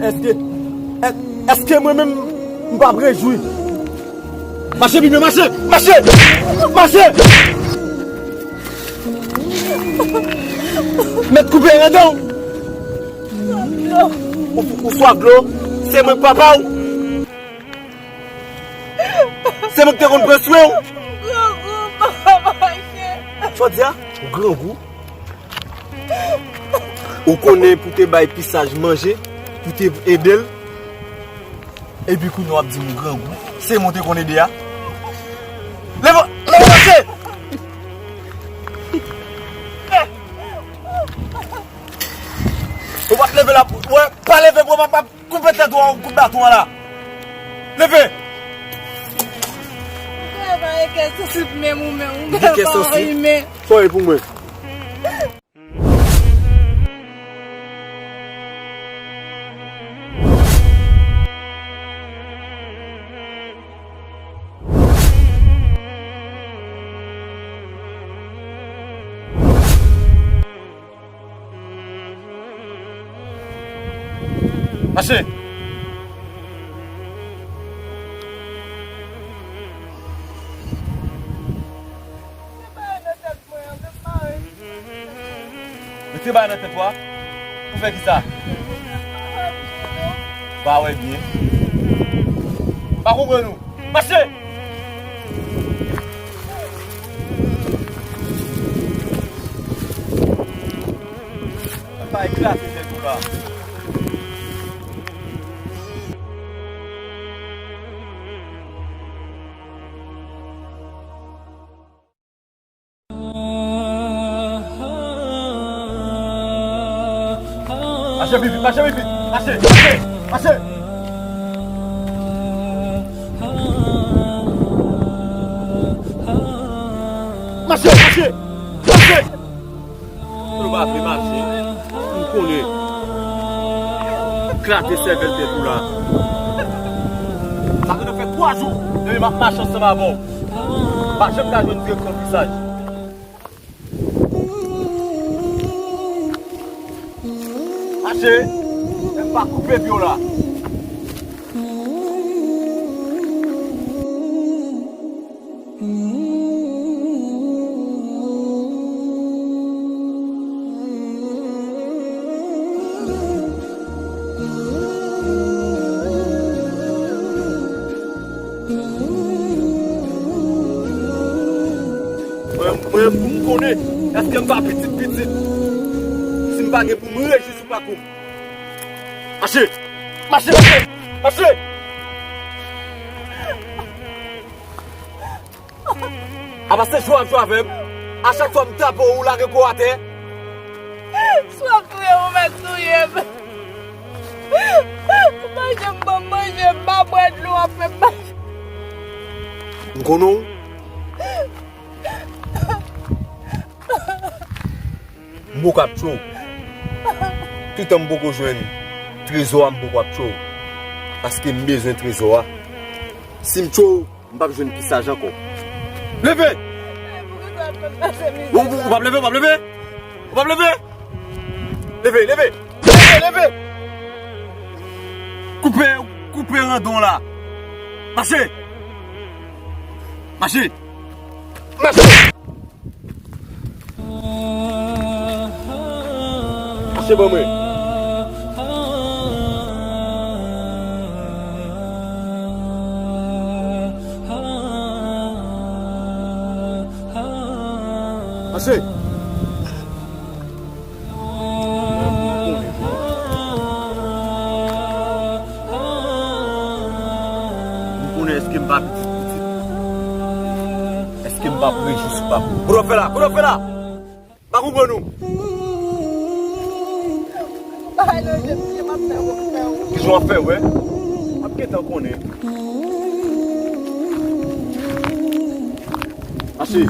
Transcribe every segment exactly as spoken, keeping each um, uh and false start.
Èske, è-, èske mwen menm, m p ap rejwi? Mache, Bibi, mache! Mache! Mache! Mèt koupe randan w! Ou, ou swaf dlo? Se mwen k papa w! Se mwen ki te konn pran swen w! Grangou, papa, mache! Sa w di a? Grangou? Ou konnen pou te bay pisaj manje, pou te ede l, epi kounye a w ap di m grangou. Se mwen te konn ede a. Leve, leve mache! Ou p ap leve la, wè, pa leve, bro, m ap koupe tèt ou a yon kout baton an la. Leve! Ou pa gen kè sansib menm ou menm, ou gen kè sansib? Sa w ye pou mwen? Mache! Mete bagay nan tèt ou a. Pou fè kisa? Pa wè byen. Pa konprann ou. Mache! Pa eklate tèt ou la. Mache pi vit, mache pi vit, mache, mache, mache. Mache, mache, mache. Ou pa vle mache, m konnen. Eklate sèvèl tèt ou la. Sa gentan fè twa jou depi m ap mache ansanm avè w. M pa janm ka jwenn direksyon visaj. Mache, men m pa koupe pye w la. Mwen, mwen, pou m konnen, èske m pa pitit pitit? Si m pa gen pou m rejwi sou pakou m. Mache! Mache, mache! Mache! Apa se jwe w ap jwe avè m? A chak fwa m tape w, ou lage kò w atè. Si w ap touye m, ou mèt touye m. Ou pa janm ban m manje, m pa bwè dlo, w ap fè m mache. M konnen w. M poko ap tchwe w. Toutan m poko jwenn trezò a, m poko ap tchwe w. Paske m bezwen trezò a. Si m tchwe w, m p ap jwenn pisaj ankò. Leve! Ou, ou, ou p ap leve, ou p ap leve? Ou p ap leve? Leve, leve! Leve, leve! Koupe, koupe randon la. Mache! Mache! Mache! Mache ban mwen. Mache. M konnen èske m pa pitit pitit. Èske m p ap rejwi sou pa pou. Kote w ap fè la? Kote w ap fè la? Pa konprann ou. Kijan w ap fè wè? M ap gentan konnen. Mache.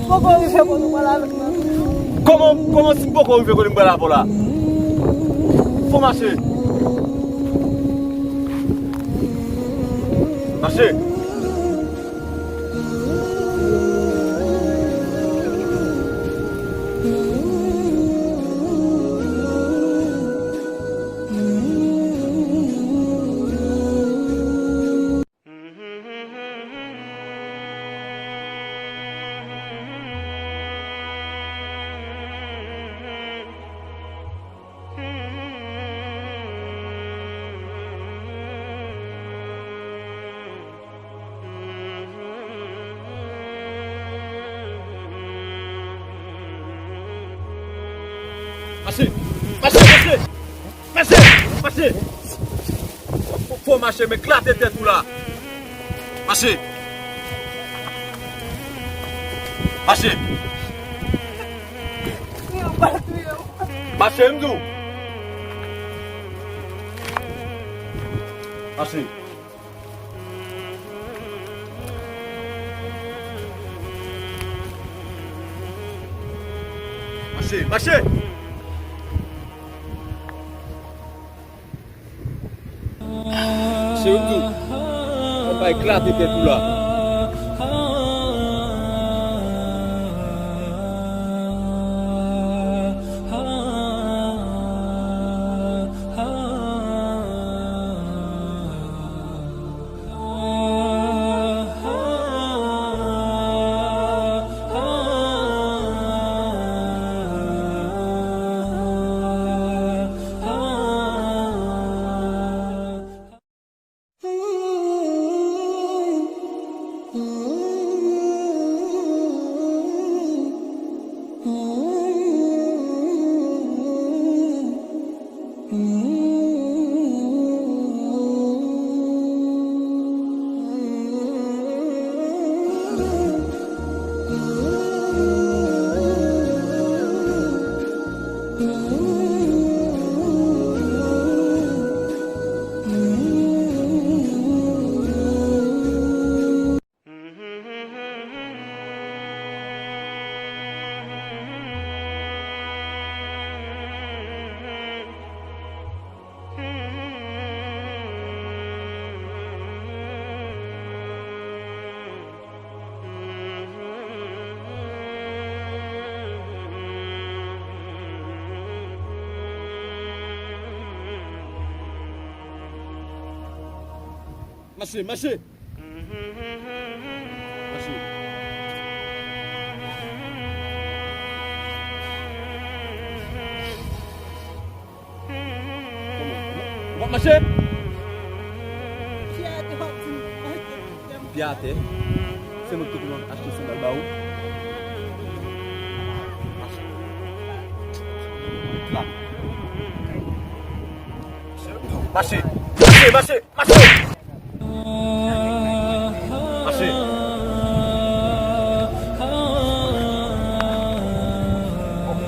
Poko rive kote w pral avèk mwen. Kòman, kòman si m poko rive kote m pral avè w la? Fò mache. Mache. Mache! Mache, mache! Mache! Mache! Fò, fò mache, men klate tèt ou la! Mache! Mache! Mache, m di w! Mache! Mache, mache! Mache, m di w. Konpa eklate tèt ou la. Mache, mache! Mache. Kòman? W ap mache? Pye atè. Se mwen ki te konn achte sandal ba ou. Mache. La. Mache. Mache, mache. Mache. Mache.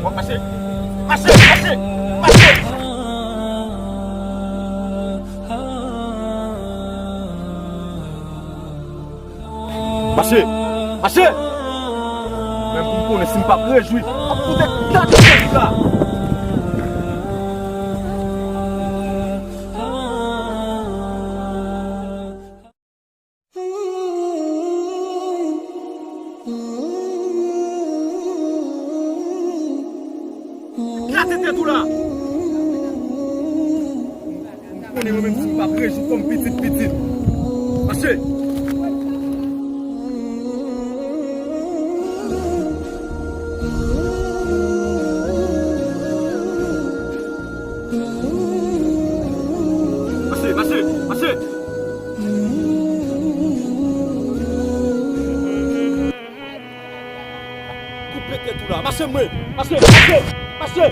Mache, mache, mache, mache. Mache, mache. Menm pou m konnen si m p ap rejwi, m ap fout eklate tèt la. Klate tèt ou la. Ou konnen mwen menm si m p ap rejou kòm pitit pitit. Mache. Mache, mache, mache. Koupe tèt ou la. Mache mwen. Mache, mache, mache.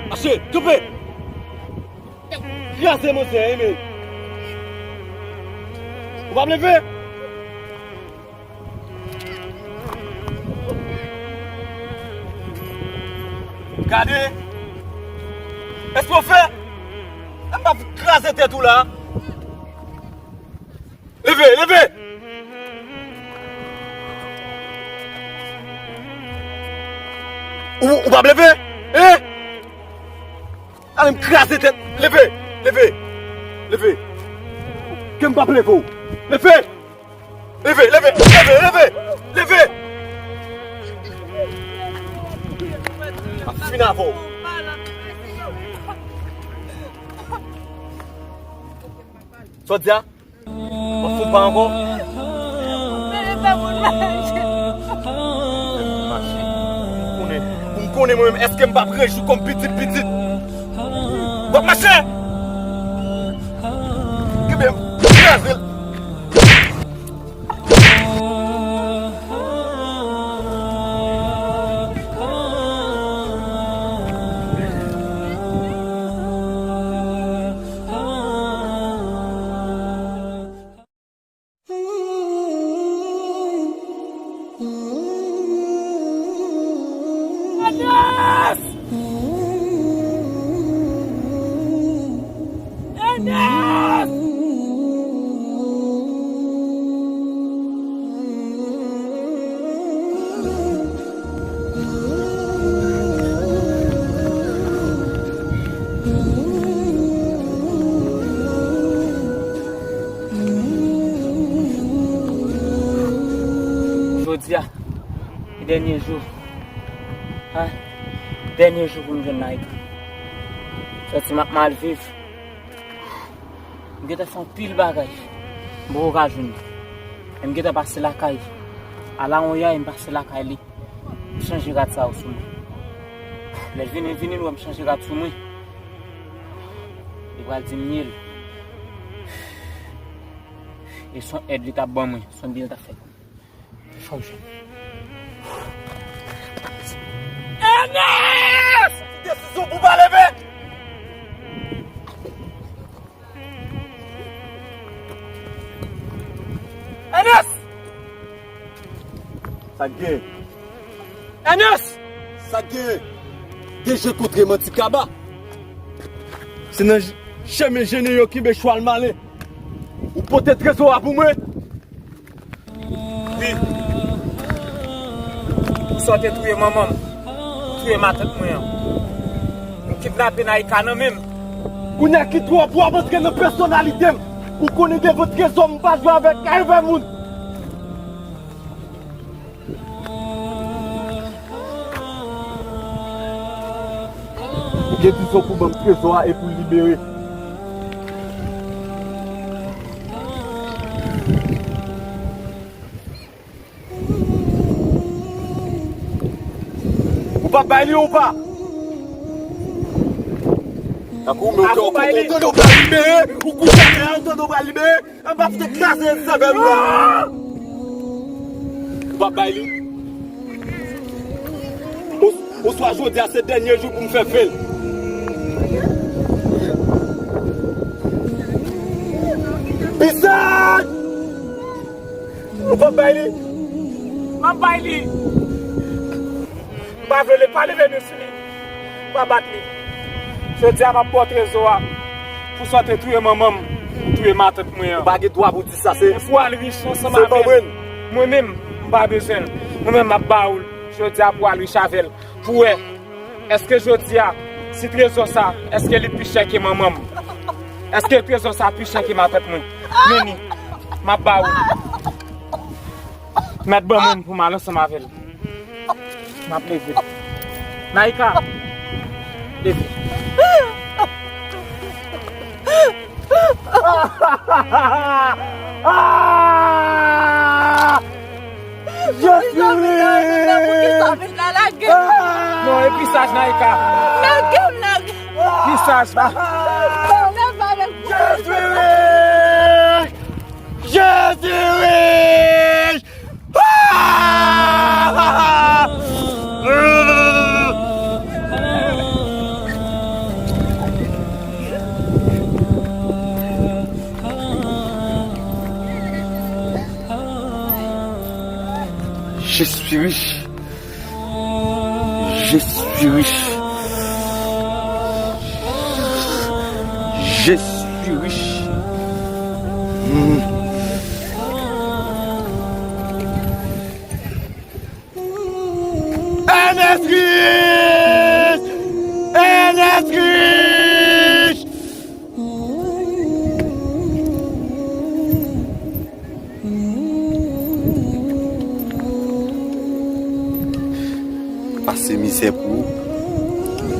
Mache, kanpe. Kraze manzè, wi, men. Ou p ap leve? Gade. Èske w fè? M p ap kraze tèt ou la. Leve, leve! Ou, ou p ap leve? Hein? Ale m kraze tèt. Leve! Leve! Leve! Ke m p ap leve w. Leve! Leve, leve, leve, leve, leve! M ap fin avè w. Sa w di a? W ap fout pa ankò? Mache. M konnen, pou m konnen mwen menm, èske m p ap rejwi kò m pitit pitit? W ap mache! Kenbe m, kraze l. Ernest! Ernest! Jodi a, se dènye jou. Hein? Dènye jou pou m jwenn Naïka. Santi m ap mal viv. M gentan fè anpil bagay. M poko ka jwenn li. E m gentan pase lakay. Ala yon yay, m pase lakay li. M chanje rad sa yo sou mwen. Lè l vini, l vini, l wè m chanje rad sou mwen. Li pral di m ye l. E se yon èd li t ap ban mwen, se yon byen l t ap fè pou mwen. Fò m jwenn. Ernest! Desizyon pou pa leve! Ernest! Sa k gen? Ernest! Sa k gen? Deje kontre manti kaba. Se nan j-, chemen jennen yo kenbe chwal malen. Ou pote trezò a pou mwen? Wi. Pou sa w te touye manman m, ou touye matant mwen an. Ou kidnape Naïka nan men m. Kounye a ki twò pou w ap antre nan pèsonalite m. Ou konnen devan trezò m pa jwe avèk, avèk moun. Ou gen dizon pou ban m trezò a e pou l libere. Ou p ap bay li ou pa? Tankou men ou tande w pral libere, ou kouche atè a, ou tande w pral libere. Anba pou te kraze sèvèl ou la. Ou p ap bay li. Os-, oswa jodi a se dènye jou pou m fè fè l. Pisaj! Ou p ap bay li. M ap bay li. M pa vle li, pa leve men sou li. Pa bat li. Jodi a m ap ba w trezò a. Pou sa w te touye manman m, ou touye matant mwen an. Ou pa gen dwa pou di sa, se. Pou w al rich ansanm avè l. Mwen menm, m pa bezwen l. Mwen menm, m ap ba ou l. Jodi a pou w al rich avè l. Pou w wè, èske jodi a, si trezò sa, èske li pi chè ke manman m? Èske trezò sa pi chè ke matant mwen? Men li, m ap ba ou l. Mèt ban mwen pou m al ansanm avè l. M ap leve. Naïka, leve. Ah! Je suis riche! Non, e pisaj Naïka. Pisaj. Je suis riche! Je suis riche! Ah! Je suis riche. Je suis riche. Je suis riche. Hmm. Ernest Guy! Se mizè pou ou.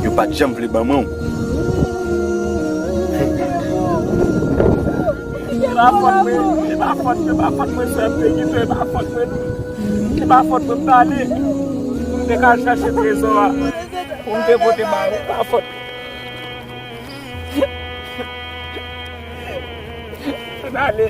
Yo pa t janm vle ban mwen w. E pa fòt mwen, e pa fòt mwen, e pa fòt mwen, sè m te kite, e pa fòt mwen. E pa fòt mwen, m t ale pou m te ka al chache trezò a, pou m te pote ba ou, e pa fòt mwen. M t ale.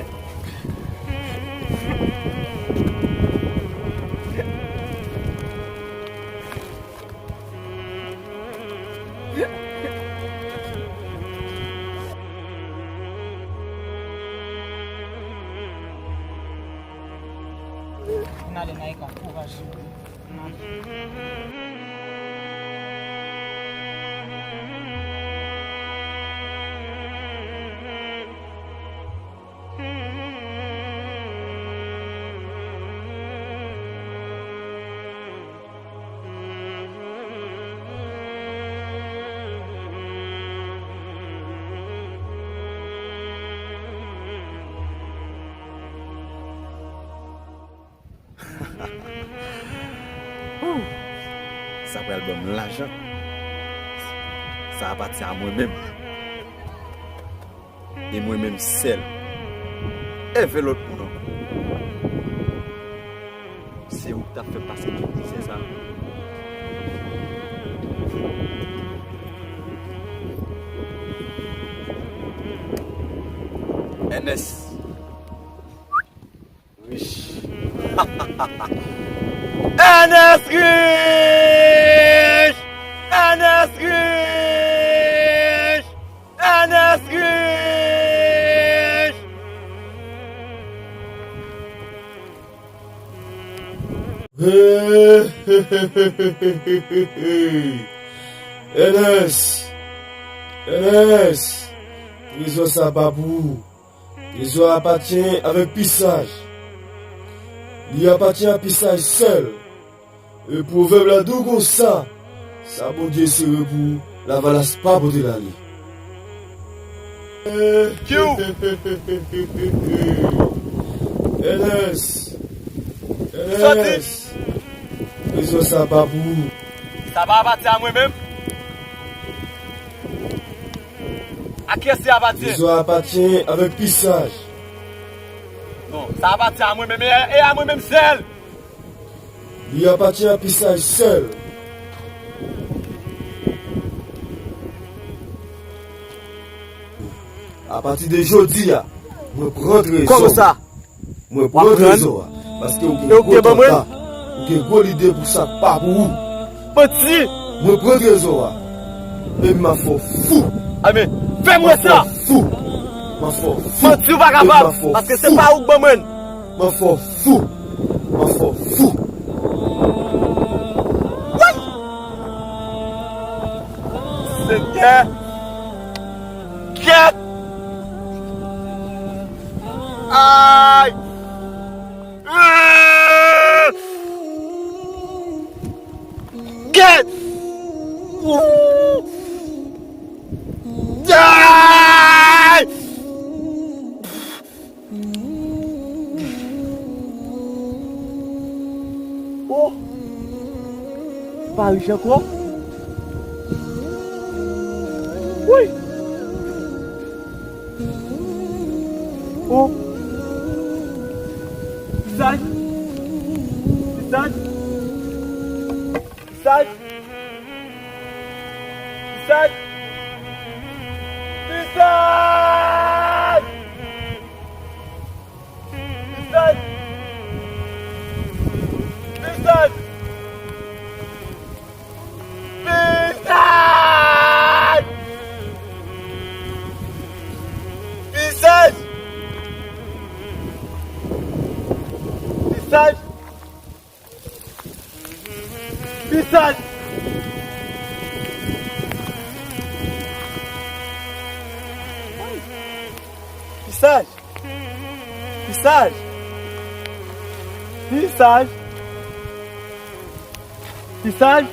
N ale nan ekòl, kouraj. Sa pral ban m lajan. Sa apatyen a mwen menm. E mwen menm sèl. Envè lòt moun ankò. Se ou k t ap fè m pase tout mizè sa. Ernest. Rich. Ernest Rich! Ernest Rich! Ernest Rich! Ernest! Ernest! Trezò sa pa pou ou. Trezò a apatyen avèk Pisaj. Li apatyen a Pisaj sèl. E pwovèb la di w konsa, sa Bondye sere pou ou, lavalas pa pote l ale. Kiw? Ernest! Ernest! Trezò sa pa pou ou. Sa pa apatyen a mwen menm? A kiyès li apatyen? Trezò a apatyen avèk Pisaj. Non, sa apatyen a mwen menm, e, e a mwen menm sèl. Li apatyen a Pisaj sèl. Apati de jodi a, mwen pran trezò. Kòman sa? Mwen pran trezò a, paske ou gen gwo tanta, ou gen gwo lide pou sa k pa pou ou. Manti! Mwen pran trezò a, epi m ap fè w fou. Amen. Fè m wè sa! M ap fè w fou. M ap fè w fou. Manti, ou pa kapab, paske se pa ou k ban mwen l. M ap fè w fou. M ap fè w fou. Woy! Senyè! Kèt! Ay! Kèt! Ay! Oh! Pa rich ankò? Wi! Oh! Visaj! Visaj! Visaj! Visaj! Visaj! Visaj! Visaj! Visaj! Visaj! Visaj! Visaj! Visaj! Visaj! Visaj! Visaj!